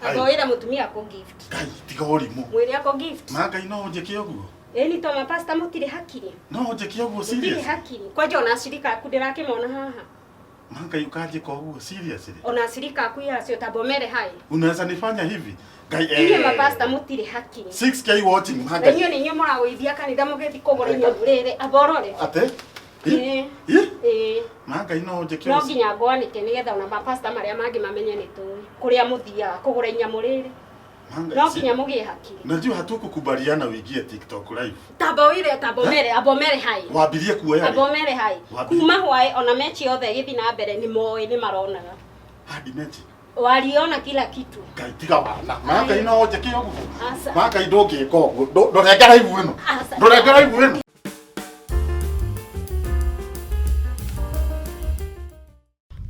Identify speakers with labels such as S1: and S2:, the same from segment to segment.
S1: Amba wĩre mũtumia akũ gift.
S2: Ngai tiga ũrimũ.
S1: Mwĩre akũ gift.
S2: Ma Ngai no ũnjĩke ũguo?
S1: Ĩni to mapasta mũtirĩ hakiri.
S2: No ũnjĩke ũguo
S1: Mũtirĩ
S2: serious?
S1: hakiri. Kwanja ona acirika aku ndĩrakĩmona haha.
S2: Ma Ngai ũkanjĩka ũguo seriously?
S1: Ona acirika aku yacio tamba ũmere hai.
S2: Unaweza nifanya hivi? Ngai
S1: Inyuĩ
S2: eh.
S1: mapasta mũtirĩ hakiri.
S2: 6K watching ma
S1: Na
S2: Ngai.
S1: inyuĩ nĩ inyuĩ mũragũithia kanitha mũgĩthiĩ kũgũra inyamũ rĩrĩ amba ũrore.
S2: Ate?
S1: Ĩĩ.
S2: Ĩ?
S1: Ĩĩ.
S2: Ma Ngai no ũnjĩke
S1: No
S2: ũguo?
S1: nginya ngwanĩke nĩgetha ona mapasta marĩa mangĩ mamenye nĩ tũĩ kũrĩa mũthiaga kũgũra inyamũ rĩrĩ.
S2: Ma Ngai.
S1: No nginya mũgĩe hakiri.
S2: Najua hatukukubaliana uingie TikTok live.
S1: Tamba wĩre tamba ũmere amba ũmere hai.
S2: Wambirie kuoya
S1: Amba
S2: rĩ?
S1: ũmere hai.
S2: Wambirie.
S1: Kuma hwaĩ ona mechi yothe ĩgĩthiĩ na mbere nĩ moĩ nĩ maronaga.
S2: Hadi mechi.
S1: Waliona kila kitu.
S2: Ngai tiga wana. Ma Ngai no ũnjĩke ũguo?
S1: Aca.
S2: Ma Ngai ndũngĩka ũguo. Ndũrenge live ĩno.
S1: Aca.
S2: Ndũrenge live ĩno.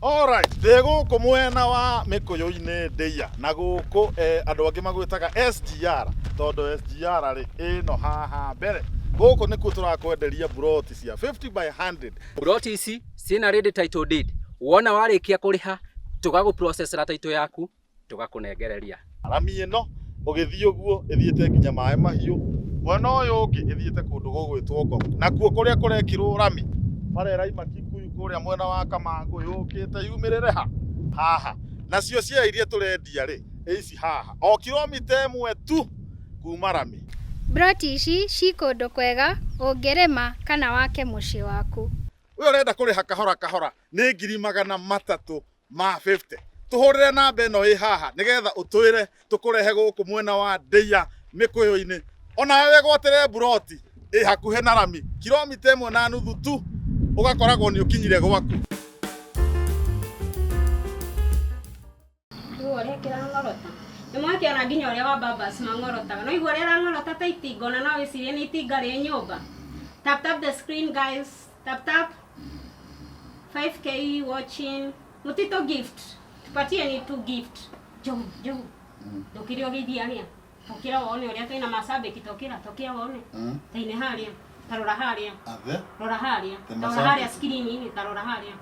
S2: Alright, ndĩ gũkũ mwena wa mĩkũyũ-inĩ ndĩia na gũkũ eh, andũ angĩ magwĩtaga SGR tondũ SGR rĩ ĩno haha mbere gũkũ nĩkuo tũrakwenderia buroti cia 50 by 100.
S3: Buroti ici ciĩna ready title deed. Wona warĩkia kũrĩha tũgagũ-processera title yaku tũgakũnengereria.
S2: Rami ĩno ũgĩthiĩ ũguo ĩthiĩte nginya maĩ mahiũ, mwena ũyũ ũngĩ ĩthiĩte kũndũ gũgwĩtwo Ngong, nakuo kũrĩa kũrekirwo rami bara ĩraima Kikuyu kũrĩa mwena wa Kamangũ yũkĩte yumĩrĩre ha haha, nacio cia iria tũrendia rĩ ici haha o kilomita ĩmwe tu kuma rami.
S4: Broti ici ci kũndũ kwega ũngĩrĩma kana wake mũciĩ waku.
S2: Ũyũ ũrenda kũrĩha kahora kahora nĩ 350,000. Tũhũrĩre namba ĩno ĩ haha nĩgetha ũtwĩre tũkũrehe gũkũ mwena wa Ndĩia mĩkũyũ-inĩ, onawe wĩgwatĩre buroti ĩ hakuhĩ na rami kilomita 1.5 tu, ũgakoragwo nĩ ũkinyire gwaku.
S1: Rĩu ũrĩa kĩrang'orota. Nĩ mwakĩona nginya ũrĩa wa babas mang'orotaga. No igua ũrĩa arang'orota ta itinga ona no wĩcirie nĩ itinga rĩ nyũmba. Tap tap the screen guys. Tap tap. 5K watching. Mutito gift. Tupatie ni tu gift. Njau, njau. Ndũkĩre ũgĩthiĩ arĩa. Tokĩra wone ũrĩa twĩna macambĩki tokĩra, tokĩra wone. Taine harĩa. Tarora harĩa.
S2: Athe?
S1: Rora harĩa.
S2: Te
S1: Tarora harĩa
S2: macambĩki.
S1: screen-inĩ, tarora harĩa.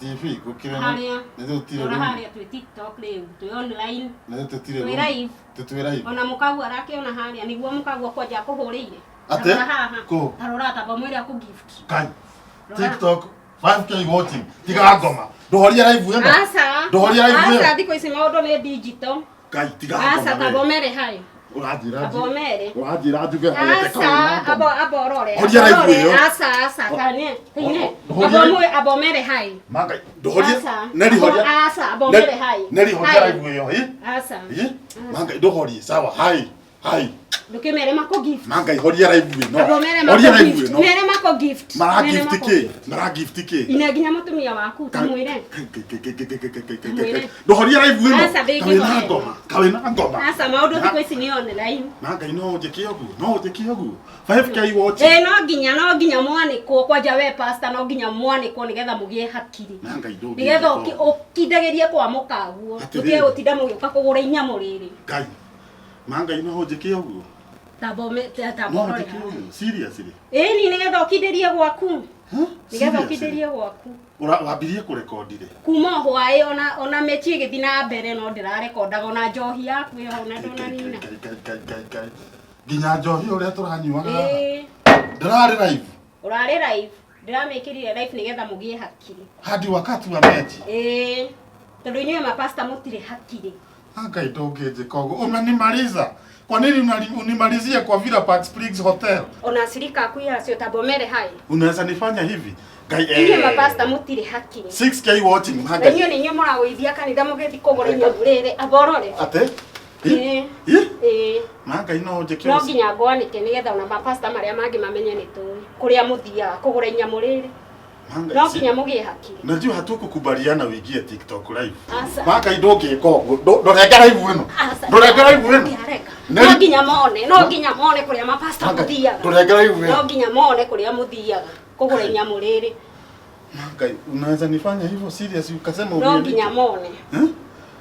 S2: TV gũkĩre
S1: Harĩa.
S2: nĩ tũtire
S1: Rora harĩa twĩ TikTok rĩu, twĩ online,
S2: nĩ tũtire
S1: twĩ live.
S2: tũtwĩ live.
S1: Ona mũkagua arakĩona harĩa nĩguo mũkagua kwanja akũhũrĩire.
S2: Atĩ?
S1: Tarora haha.
S2: Kũ?
S1: Tarora tamba mwĩre akũ gift.
S2: Ngai.
S1: Rora.
S2: TikTok 5K watching. Tiga ngoma. Ndũhorie live ĩno.
S1: Aca.
S2: Ndũhorie live ĩyo.
S1: Aca thikũ ici maũndũ nĩ digital.
S2: Ngai tiga
S1: Aca
S2: ngoma.
S1: tamba ũmere hai.
S2: Ũranjĩra
S1: Tamba ũmere.
S2: Ũranjĩra njuge hai atĩ
S1: Aca
S2: kawĩna
S1: abo
S2: ngoma.
S1: abo ũrore.
S2: Horia live
S1: Ũrore.
S2: ĩyo.
S1: Aca aca kane. Taine.
S2: Horia-
S1: Abo mwe abo ũmere hai.
S2: Ma Ngai ndũhorie.
S1: Aca.
S2: Neri horia.
S1: Aca abo ũmere hai.
S2: Neri horia
S1: Hai.
S2: live ĩyo. Ĩ?
S1: Aca.
S2: Ĩ? Ma Ngai ndũhorie. Sawa hai. Hai.
S1: Ndũkĩmere mako gift.
S2: Ma Ngai horia live ĩno.
S1: Abo mere
S2: Horia
S1: mako
S2: live
S1: gift.
S2: ĩno.
S1: Mere mako gift.
S2: Mara
S1: Mere
S2: gift
S1: mako
S2: kĩ? Mara gift kĩ?
S1: Ine nginya mũtumia waku tamwĩre.
S2: Ndũhorie live ĩno.
S1: Aca, ndĩngĩhoria.
S2: Kawĩna ngoma. Kawĩna ngoma.
S1: Aca maũndũ thikũ ici nĩ online.
S2: Ma Ngai no ũnjĩke ũguo. No ũnjĩke ũguo. 5K watching.
S1: Ĩ no nginya no nginya mwanĩkwo kwanja we pastor no nginya mwanĩkwo nĩgetha mũgĩe hakiri.
S2: Ma Ngai ndũngĩnjĩka
S1: Nĩgetha
S2: ũguo.
S1: ũkindagĩrie kwa mũkaguo.
S2: Atĩrĩrĩ.
S1: Ndũtige gũtinda mũgĩũka kũgũra inyamũ rĩrĩ.
S2: Ngai. Ma Ngai no ũnjĩke ũguo.
S1: Tamba ũme- tamba
S2: No
S1: ũrore
S2: ũnjĩke
S1: haha.
S2: ũguo. Seriously.
S1: Ĩni nĩgetha ũkindĩrie gwaku.
S2: Huh?
S1: Nĩgetha
S2: Seriously?
S1: ũkindĩrie gwaku.
S2: Ura wambirie kũrekondi rĩ?
S1: Kuma o hwaĩ ona ona mechi ĩgĩthiĩ na mbere no ndĩrarekondaga ona njohi yaku ĩyo ona ndũnanina.
S2: Ngai, Ngai, Ngai, Ngai, Ngai. Nginya njohi ũrĩa tũranyuaga haha.
S1: Ĩĩ.
S2: Ndĩrarĩ live.
S1: Ũrarĩ live. Ndĩramĩkĩrire live nĩgetha mũgĩe hakiri.
S2: Hadi wakati wa mechi.
S1: Ĩĩ. Tondũ inyuĩ mapasta mũtirĩ hakiri.
S2: Ngai ndũngĩnjĩka ũguo. Umenimaliza. Kwa nini unimalizie kwa Villa Park Springs Hotel?
S1: Ona acirika aku yacio tamba ũmere hai.
S2: Unaweza nifanya hivi? Ngai
S1: Inyuĩ
S2: eh.
S1: mapasta mũtirĩ hakiri.
S2: 6K watching. Ma
S1: Na
S2: Ngai.
S1: inyuĩ nĩ inyuĩ mũragũithia kanitha mũgĩthiĩ kũgũra inyamũ rĩrĩ amba ũrore.
S2: Ate?
S1: Ĩĩ.
S2: Ĩ?
S1: Ĩĩ.
S2: Ma Ngai no ũnjĩke
S1: No
S2: ũguo.
S1: nginya ngwanĩke nĩgetha ona mapasta marĩa mangĩ mamenye nĩ tũĩ kũrĩa mũthiaga kũgũra inyamũ rĩrĩ.
S2: Ma Ngai.
S1: No nginya mũgĩe hakiri.
S2: Najua hatukukubaliana uingie TikTok live.
S1: Aca.
S2: Ma Ngai ndũngĩka ũguo. Ndũrenge live ĩno.
S1: Aca.
S2: Ndũrenge live ĩno.
S1: Ndĩareka.
S2: Neri-
S1: No nginya mone, no nginya mone kũrĩa mapasta
S2: Ma Ngai,
S1: mũthiaga.
S2: Ndũrenge live ĩno.
S1: No nginya mone kũrĩa mũthiaga kũgũra inyamũ rĩrĩ.
S2: Ma Ngai, unaweza nifanya hivyo serious ukasema
S1: No
S2: uniandike?
S1: nginya mone.
S2: Eh?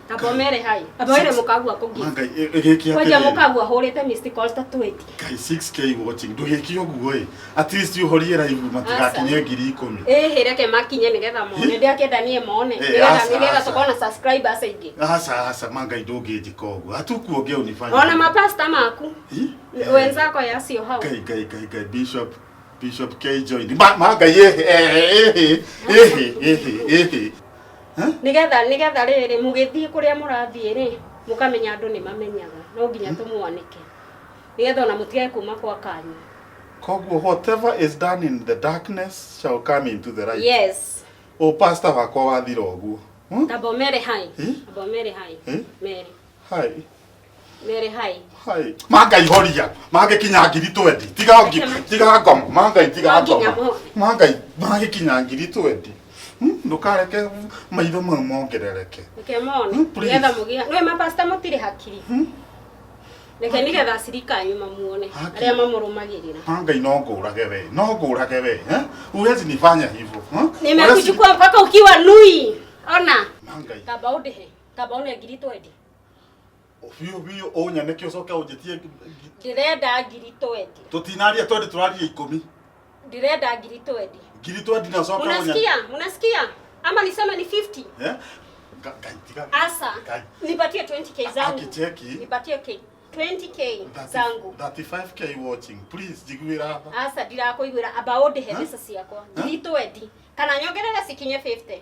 S1: Tamba Amba mere hai. Amba wĩre mũkagua kũgift.
S2: Ngai ĩgĩki
S1: Kwanja
S2: atĩrĩrĩ.
S1: mũkagua hũrĩte missed call ta 20.
S2: Ngai 6K watching ndũgĩke ũguo ĩ. At least ũhorie live matigakinye 10,000.
S1: Ĩhĩ reke makinye nĩgetha mone. Ndĩakĩenda niĩ mone.
S2: Eh,
S1: Nĩgetha
S2: aca,
S1: nĩgetha
S2: aca.
S1: tũkorwo na subscribers aingĩ.
S2: Aca aca ma Ngai ndũngĩnjĩka ũguo. Hatukuongea unifanye.
S1: Ona mapasta maku.
S2: Hi?
S1: Wenzako yacio hau.
S2: Ngai Ngai Ngai Ngai Bishop Bishop K join. Ma ma Ngai ehe ehe ehe ehe ehe.
S1: Nĩgetha nĩgetha rĩrĩ mũgĩthiĩ kũrĩa mũrathiĩ rĩ mũkamenya andũ nĩ mamenyaga no nginya tũmwanĩke nĩgetha ona mũtige kuma kwa kanyu.
S2: Koguo whatever is done in the darkness shall come into the light.
S1: Yes.
S2: O pastor wakwa wathira ũguo. Hmm?
S1: Tamba ũmere hai.
S2: Eh?
S1: Tamba ũmere hai.
S2: Eh?
S1: Mere.
S2: Hai.
S1: Mere hai.
S2: Hai. Ma Ngai horia. Mangĩkinya 20,000. Tiga ngi tiga ngoma. Ma Ngai tiga
S1: No nginya
S2: ngoma.
S1: mone.
S2: Ma Ngai mangĩkinya 20,000. Ndũkareke maitho mau mongerereke.
S1: Reke mone.
S2: Please.
S1: Nĩgetha mũgĩe. Nĩ mapasta mũtirĩ hakiri. Reke nĩgetha acirika anyu mamuone
S2: Haki.
S1: arĩa mamũrũmagĩrĩra.
S2: Ma Ngai no ngũrage we. No ngũrage we. Eh? Huwezi nifanya hivyo. Eh? Huwezi-
S1: Nimekuchukua mpaka ukiwa nui. Ona.
S2: Ma Ngai.
S1: Tamba ũndĩhe. Tamba une 20,000.
S2: Biũ biũ ũnyanĩke ũcoke ũnjĩtie
S1: Ndĩrenda 20,000.
S2: tũtinaria twendi tũraria ikũmi
S1: Ndĩrenda 20,000.
S2: 20,000 na ũcoke ũnya
S1: Unasikia? Unasikia? Ama niseme ni 50?
S2: Eh? Ngai tiga
S1: Asa.
S2: Ngai.
S1: Nipatie 20k zangu.
S2: Akicheki.
S1: Nipatie k 20k zangu.
S2: 35k watching please njiguĩra tha
S1: Asa ndirakuiguĩra amba ũndĩhe
S2: Huh?
S1: mbeca ciakwa. 20,000. Kana nyongerere cikinye 50.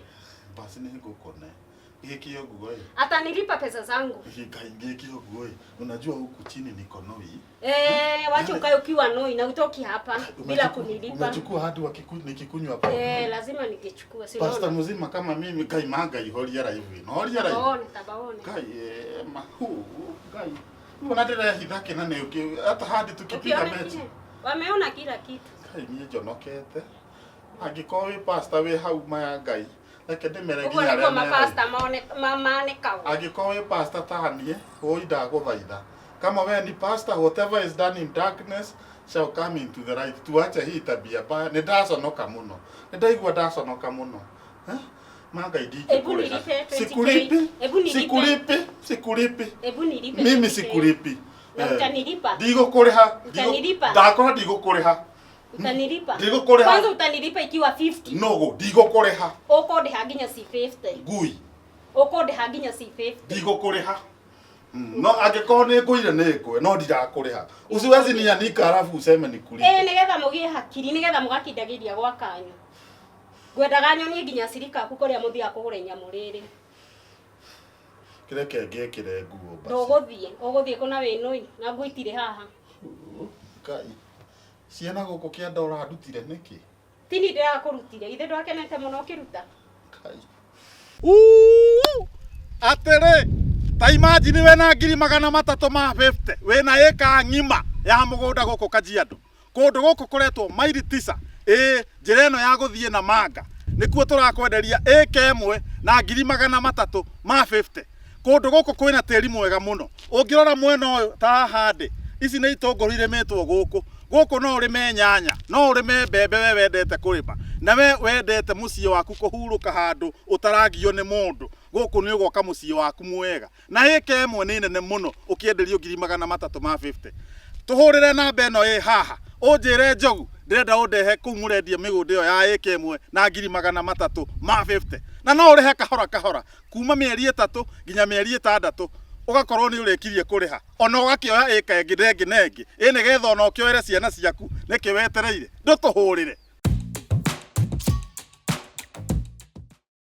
S2: basi nĩ ngũkone gĩke ũguo ĩ
S1: Atanilipa pesa zangu.
S2: Ngai gĩke ũguo ĩ unajua huku chini niko noi
S1: Eh, wacha ukae ukiwa noi na utoki hapa bila kunilipa.
S2: Umechukua hadi nikikunywa pombe.
S1: Eh, lazima ningechukua si
S2: Pasta
S1: unaona?
S2: mzima kama mimi Ngai ma Ngai horia live ĩno horia live
S1: Tabaone, tabaone.
S2: Ngai eh, mahu Ngai ona ndĩrehitha kĩna nĩ ũkĩ hata hadi tukipiga
S1: Ukiona
S2: mechi
S1: kile? Wameona kila kitu.
S2: Ngai niĩ njonokete angĩkorwo wĩ pasta wĩ hau maya Ngai reke ndĩmere
S1: Ũguo
S2: nginya
S1: nĩguo
S2: arĩa me live.
S1: mapasta maone manĩkagwo.
S2: Angĩkorwo wĩ pasta ta niĩ ũi ndagũthaitha kama we ni pastor whatever is done in darkness shall come into the light tuache hii tabia mbaya nĩ ndaconoka mũno nĩ ndaigua ndaconoka mũno Eh? Ma Ngai
S1: Ebu
S2: ndingĩkũrĩha
S1: nilipe 20K.
S2: sikulipi
S1: Ebu nilipe.
S2: sikulipi sikulipi
S1: Hebu nilipe.
S2: mimi
S1: 20K.
S2: sikulipi
S1: Na
S2: Eh,
S1: utanilipa?
S2: ndigũkũrĩha
S1: Utanilipa?
S2: ndakora ndigũkũrĩha
S1: Utanilipa?
S2: Ndigũkũrĩha.
S1: Kwanza utanilipa ikiwa 50.
S2: nũgũ ndigũkũrĩha
S1: Ũkũndĩha nginya si 50.
S2: ngui
S1: Ũkũndĩha nginya si 50.
S2: ndigũkũrĩha no angĩkorwo nĩ ngũire nĩ ngwe no ndirakũrĩha usiwezi nianika alafu useme nikulipe
S1: Ĩĩ nĩgetha mũgĩe hakiri nĩgetha mũgakindagĩria gwa kanyu. Ngwendaga nyonie nginya cirika aku kũrĩa mũthiaga kũgũra inyamũ rĩrĩ.
S2: kĩreke ngĩkĩre nguo basi
S1: Ndũgũthiĩ, ũgũthiĩ kũna wĩ nũi na nguo itirĩ haha.
S2: Ngai ciana gũkũ kĩanda ũrandutire nĩkĩ
S1: Tini ndĩrakũrutire, ithe ndwakenete mũno ũkĩruta.
S2: Ngai atĩrĩ ta imagine wĩna 350,000 wĩna ĩka ng'ima ya mũgũnda gũkũ Kajiado kũndũ gũkũ kũretwo maili tisa ĩĩ njĩra ĩno ya gũthiĩ na manga nĩkuo tũrakwenderia ĩka ĩmwe na 350,000 kũndũ gũkũ kwĩna tĩri mwega mũno ũngĩrora mwena ũyũ ta haha ndĩ ici nĩ itũngũrũ irĩmĩtwo gũkũ gũkũ no ũrĩme nyanya no ũrĩme mbembe we wendete kũrĩma na we wendete mũciĩ waku kũhurũka handũ ũtaragio nĩ mũndũ gũkũ nĩ ũgoka mũciĩ waku mwega na ĩka ĩmwe nĩ nene mũno ũkĩenderio 350,000 tũhũrĩre namba ĩno ĩ haha ũnjĩre njogu ndĩrenda ũndehe kũu mũrendia mĩgũnda ĩyo ya ĩka ĩmwe na 350,000 na no ũrĩhe kahora kahora kuma mĩeri 3 nginya mĩeri 6 ũgakorwo nĩ ũrĩkirie kũrĩha ona ũgakĩoya ĩka ĩngĩ na ĩngĩ na ĩngĩ ĩ nĩgetha ona ũkĩoere ciana ciaku nĩkĩ wetereire ndũtũhũrĩre.